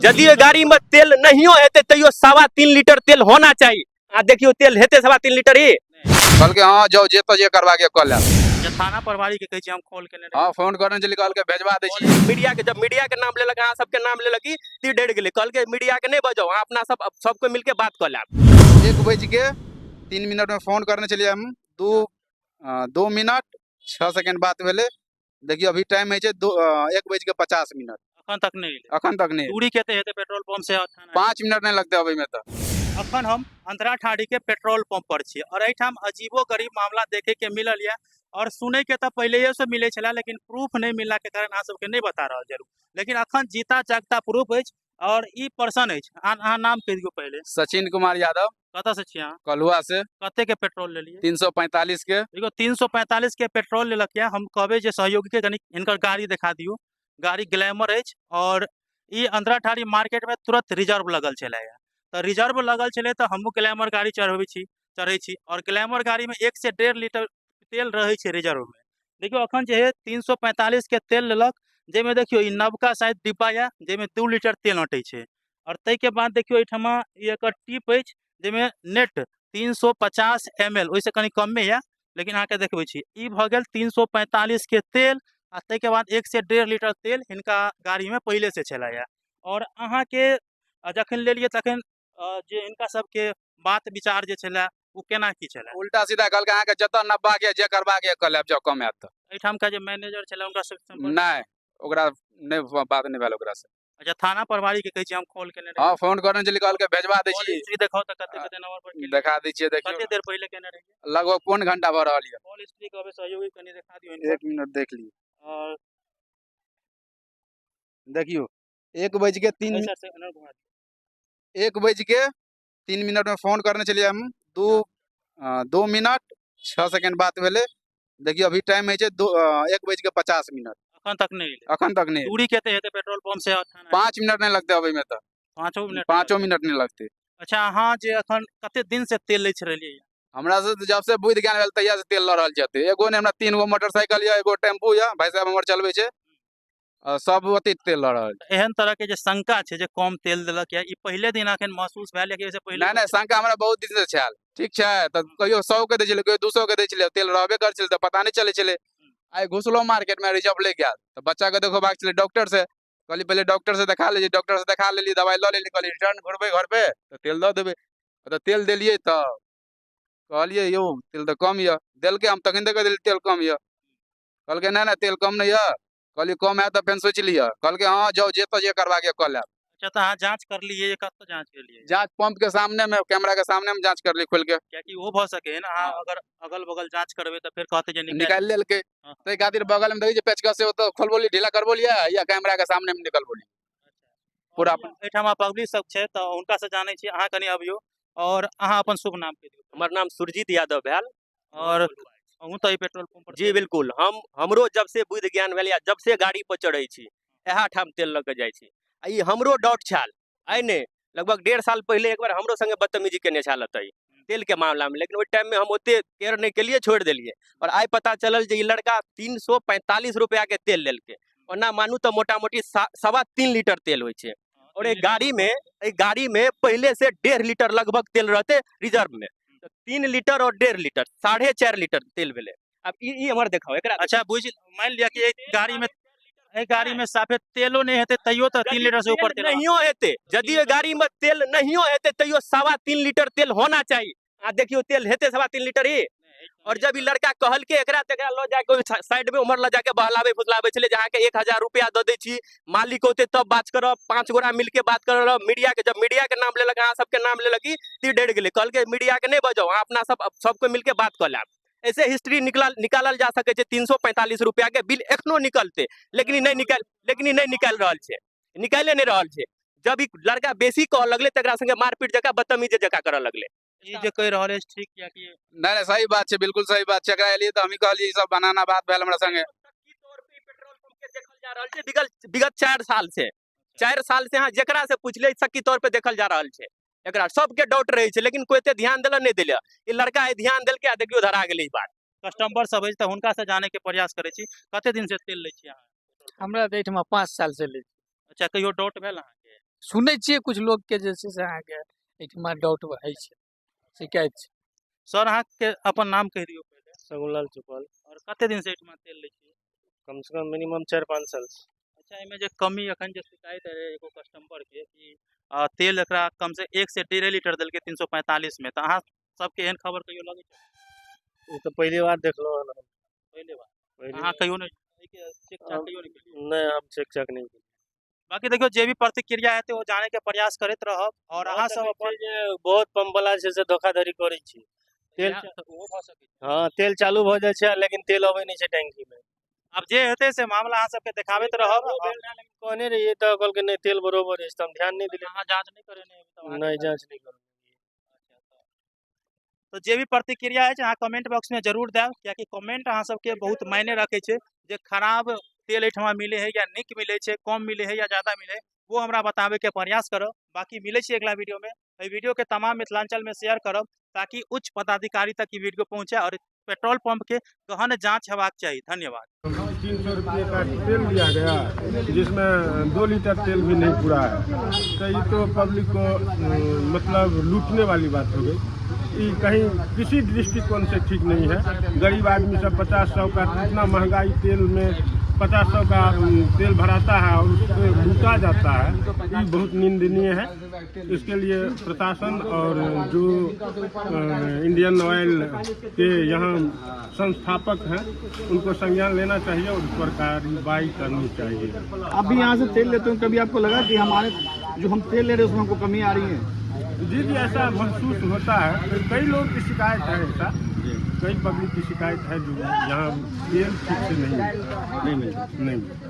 यदि ओहि गाड़ी में तेल नहियो हेतै तैयो 3.25 लीटर तेल होना चाही। आ देखियो तेल हेतै 3.25 लीटर ही। कहलकै हँ जाउ, जे तऽ जे करबाक यऽ कऽ लेब। जे थाना प्रभारी के कहै छी हम कॉल केने रही। हँ, फोन करने छलियै, कहलकै भेजवा दै छी। मीडिया के जब मीडिया के नाम लेलक, अहाँ सबके नाम लेलक, ई ती डरि गेलै, कहलकै मीडिया के नहि बजाउ, अहाँ अपना सब सबको मिलके बात कऽ लेब। 1:03 में फोन करने छलियै हम, 2 मिनट 6 सेकेंड बात भेलै। देखियौ अभी टाइम होइ छै 1:50। अखन तक नहि एलै? अखन तक नहि। दूरी कते हेतै पेट्रोल पंप से थाना? 5 मिनट नहि लगतै अबै में तऽ। अखन हम अंतराठाड़ी के पेट्रोल पंप पर छी और एहिठाम अजीबो गरीब मामला देखे के मिलल यऽ और सुनै के तऽ पहिलेये से मिलै छलै, लेकिन प्रूफ नहि मिलला के कारण अहाँ सबके नहि बता रहल छलहुँ, लेकिन अखन जीता जागता प्रूफ अछि और ई पर्सन अछि। अहाँ नाम कहि दियौ पहिले। सचिन कुमार यादव। कतऽ से छी अहाँ? कलुआ से। कते के पेट्रोल लेलियै? 345 के। देखियौ, 345 के पेट्रोल लेलक यऽ। हम कहबै जे सहयोगी के कनि हिनकर गाड़ी देखा दियौ। गाड़ी ग्लैमर अछि और ई अंतराठाड़ी मार्केट में तुरंत रिजर्व लगल छलै। तऽ रिजर्व लगल छलै तऽ हमहूँ ग्लैमर गाड़ी चढ़बै छी, चढ़ै छी और ग्लैमर गाड़ी में 1 से 1.5 लीटर तेल रहै छै रिजर्व में। देखियौ, अखन जे है 345 के तेल लेलक, जाहिमे देखियौ ई नवका शायद डिब्बा यऽ, जाहिमे 2 लीटर तेल अटै छै और ताहिके बाद देखियौ एहिठमा ई एकर टिप अछि, जाहिमे नेट 350 ml, ओहिसँ कनि कमे यऽ, लेकिन अहाँके देखबै छी। ई भऽ गेल 345 के तेल आ ताहिके बाद 1 से 1.5 लीटर तेल हिनका गाड़ीमे पहिलेसँ छलैए। आओर अहाँके जखन लेलियै तखन जे हिनका सबके बात विचार जे छलै ओ केना की छलै? उल्टा सीधा कहलकै, अहाँके जतऽ नब्बा के जे करबाक यऽ कऽ लेब, जाउ, कम हैत तऽ। एहिठामका जे मैनेजर छलै हुनका सब सम्पर्क? नहि, ओकरा नहि बात नहि भेल ओकरा से। अच्छा, थाना प्रभारी के कहै छी हम कॉल केने रही? हँ, फोन करने छलियै, कहलकै भेजवा दै कॉल छी। हिस्ट्री देखाउ तऽ कते कते नंबर पर केलियै? देखा दै छियै, देखियौ। कते देर पहिले केने रहियै? लगभग पौन घंटा भऽ रहल यऽ। कॉल हिस्ट्री कहबै सहयोगी कनि देखा दियौ हिनकर। 1 मिनट, देख लियौ। और देखियौ, 1:03 एहि साइड से एना घुमा दियौ। 1:03 में फोन करने छलियै हम, 2 मिनट 6 सेकेंड बात भेलै। देखियौ अभी टाइम होइ छै 1:50। अखन तक नहि एलै? अखन तक नहि। दूरी कते हेतै पेट्रोल पंप से थाना? 5 मिनट नहि लगतै अबै में तऽ। 5 मिनट? 5 मिनट नहि लगतै। अच्छा, अहाँ जे अखन कते दिन से तेल लै रहलियै? हमरा से जब से बुद्धि ज्ञान भेल तहिया से तेल लऽ रहल छै। एगो नहि, हमरा तीन गो मोटरसाइकिल यऽ, एगो टेम्पू यऽ, भाई साहब हमर चलबै छै आ सब ओते तेल लऽ रहल छै। एहन तरह के जे शंका छै जे कम तेल देलक या ई पहिले दिन अखन महसूस भेल या कि एहिसँ पहिले? नहि नहि, शंका हमरा बहुत दिन से छल, ठीक छै? तऽ कहियो 100 के दै छलै, कहियो 200 के दै छलै, तेल रहबे करै छलै तऽ पता नहि चलै छलै। आइ घुसलो मार्केट मे, रिजर्व लागि गेल तऽ बच्चा के देखेबाक छलै डॉक्टर से। कहली पहिले डॉक्टर से देखा लेली। डॉक्टर से देखा लेली, दवाइ लऽ लेली। कहली रिटर्न घुरबै घर पे तऽ तेल दऽ देबै। तऽ तेल देलियै तऽ कहलियै, यौ, तेल तऽ कम यऽ। देलकै, हम तखन देख देलियै तेल कम यऽ। कहलकै, नहि नहि, तेल कम नहि यऽ। कहलियै, कम हैत तऽ फेर सोचि लिअ। कहलकै, हँ जाउ, जे तऽ जे करबाक यऽ कऽ लेब। अच्छा, तऽ अहाँ जाँच करलियै? कतऽ जाँच केलियै? जाँच पंप के सामने में, कैमरा के सामने में जाँच करली खोल के। कियाकि ओहो भऽ सके है ने, अहाँ अगर अगल बगल जाँच करबै तऽ फेर कहते जे निकालि निकालि लेलकै। ताहि खातिर बगल में देखै छियै पेचकस से, ओतऽ खोलबोली, ढीला करबोलियै या कैमरा के सामने में निकलबोली पूरा। और एहिठाम पब्लिक सब छै तऽ हुनका से जानै छी। अहाँ कनि अबियौ और अहाँ अपन शुभ नाम कहि दियौ। हमर नाम सुरजीत यादव भेल। और अहूँ तऽ एहि पेट्रोल पंप पर? जी बिल्कुल, हम हमरो जब से बुद्धि ज्ञान भेल या जब से गाड़ी पर चढ़ै छी, इएह ठाम तेल लऽ के जाइ छी। आ ई हमरो डाउट छल। आइ नहि, लगभग 1.5 साल पहिले एक बार हमरो संगे बदतमीजी केने छल एतऽ तेल के मामला में, लेकिन ओहि टाइम में हम ओते केयर नहि केलियै, छोड़ि देलियै। और आइ पता चलल जे ई लड़का 345 रुपया के तेल लेलकै। ओना मानू तऽ मोटा मोटी 3.25 लीटर तेल होइ छै और एहि गाड़ी में पहिले से 1.5 लीटर लगभग तेल रहते रिजर्व में, तऽ 3 लीटर और 1.5 लीटर, 4.5 लीटर तेल भेलै। आब ई ई हमर देखाओ एकरा। अच्छा, बुझ मान लिअ कि एहि गाड़ी में साफे तेलो नहि हेतै, तैयो तऽ 3 लीटर से ऊपर तेल नहियो हेतै, यदि ओहि गाड़ी में तेल नहियो हेतै तैयो 3.25 लीटर तेल होना चाही। आ देखियौ, तेल हेतै 3.25 लीटर ही। और जब ई लड़का कहलकै एकरा, तऽ एकरा लऽ जाके ओहि साइड में उम्हर लऽ जाके बहलाबै फुसलाबै छलै जे अहाँके 1000 रुपया दऽ दै छी, मालिक औते तब बात करब, पाँच गोरा मिलके बात करब। मीडिया के जब मीडिया के नाम लेलक, अहाँ सबके नाम लेलक, ई ती डरि गेलै, कहलकै मीडिया के नहि बजाउ, अहाँ अपना सब सबको मिलके बात कऽ लेब। ऐसे हिस्ट्री निकल निकालल जा सकै छै। 345 रुपया के बिल एखनो निकलतै, लेकिन ई नहि निकालि रहल छै, निकाले नहि रहल छै। जब ई लड़का बेसी कहऽ लगलै तऽ एकरा संगे मारपीट जकाँ, बदतमीजी जकाँ करऽ लगलै। ई जे कहि रहल अछि ठीक कियाकि नहि नहि, सही बात छै, बिल्कुल सही बात छै। एकरा एलियै तऽ हमही कहलियै, ई सब बनाना बात भेल हमरा संगे। शक्की तौर पे ई पेट्रोल पंप के देखल जा रहल छै विगत विगत 4 साल से। 4 साल से अहाँ जेकरा से पूछले, शक्की तौर पे देखल जा रहल छै एकरा। सबके डाउट रहै छै, लेकिन कोई एते ध्यान देलक नहि देलक। ई लड़का आइ ध्यान देलकै आ देखियौ, धरा गेलै ई बात। कस्टमर सब अछि तऽ हुनका से जाने के प्रयास करै छी। कते दिन से तेल लै छी अहाँ? हमरा तऽ एहिठमा 5 साल से लै छी। अच्छा, कहियो डाउट भेल अहाँके? सुनै छियै किछु लोकके जे छै से अहाँके एहिठिमा डाउट होइ छै, शिकायत छै। सर, अहाँके अपन नाम कहि दियौ पहिले। शगुनलाल चौपाल। आओर कते दिन से एहिठमा तेल लै छियै? कम से कम मिनिमम 4-5 साल से। अच्छा, एहिमे जे कमी एखन जे शिकायत रहै एगो कस्टमरके कि तेल एकरा कम से 1 से 1.5 लीटर देलकै 345 में, तऽ अहाँ सबके एहन खबर कहियो लगै छै? ई तऽ पहली बार देखलहुँ हन हम। पहिले बार? पहली अहाँ बार। कहियो नहि एहिके चेक चाक कहियो नहि केलियै? नहि, हम चेक चाक नहि केलियै। बाकी देखियौ, जे भी प्रतिक्रिया हेतै ओ जाने के प्रयास करैत रहब आओर अहाँ सब अपन अपन जे बहुत पंप वाला छै से धोखाधड़ी करै छै। तेल तऽ ओहो भऽ सकै छै। हँ, तेल चालू भऽ जाइ छै लेकिन तेल अबै नहि छै टंकी मे। आब जे हेतै से मामला अहाँ सबके देखाबैत रहब। हमरो भेल रहए, लेकिन कहने रहियै तऽ कहलकै नहि, तेल बरोबर अछि, तऽ हम ध्यान नहि देलियै। अहाँ जाँच नहि करेने हेबै तब अहाँके नहि, जाँच नहि करबै। तऽ जे भी प्रतिक्रिया अछि अहाँ कमेंट बॉक्स में जरूर देब, कियाकि कमेंट अहाँ सबके बहुत मायने रखै छै। जे खराब तेल एहिठमा मिलै है या नीक मिलै छै, कम मिलै है या ज्यादा मिलै है, वो हमरा बताबैके प्रयास करब। बाकी मिलै छै अगला वीडियो में। एहि वीडियो के तमाम मिथिलांचल में शेयर करब ताकि उच्च पदाधिकारी तक ई वीडियो पहुँचे और पेट्रोल पंप के गहन जांच हेबाक चाही। धन्यवाद। 300 रुपये का तेल दिया गया, जिसमें 2 लीटर तेल भी नहीं पूरा है, तो ये तो पब्लिक को मतलब लूटने वाली बात हो गई। ये कहीं किसी दृष्टिकोण से ठीक नहीं है। गरीब आदमी सब 50-100 का, इतना महंगाई तेल में 50-100 का तेल भराता है और उसको लूटा जाता है, ये बहुत निंदनीय है। इसके लिए प्रशासन और जो इंडियन ऑयल के यहाँ संस्थापक हैं, उनको संज्ञान लेना चाहिए और उस पर कार्रवाई करनी चाहिए। आप भी यहाँ से तेल लेते हो, कभी आपको लगा कि हमारे जो हम तेल ले रहे हैं उसमें हमको कमी आ रही है? जी जी, ऐसा महसूस होता है। कई लोग की शिकायत है ऐसा, कई पब्लिक की शिकायत है जो यहाँ तेल ठीक से नहीं मिलता, नहीं मिलता, नहीं मिलता।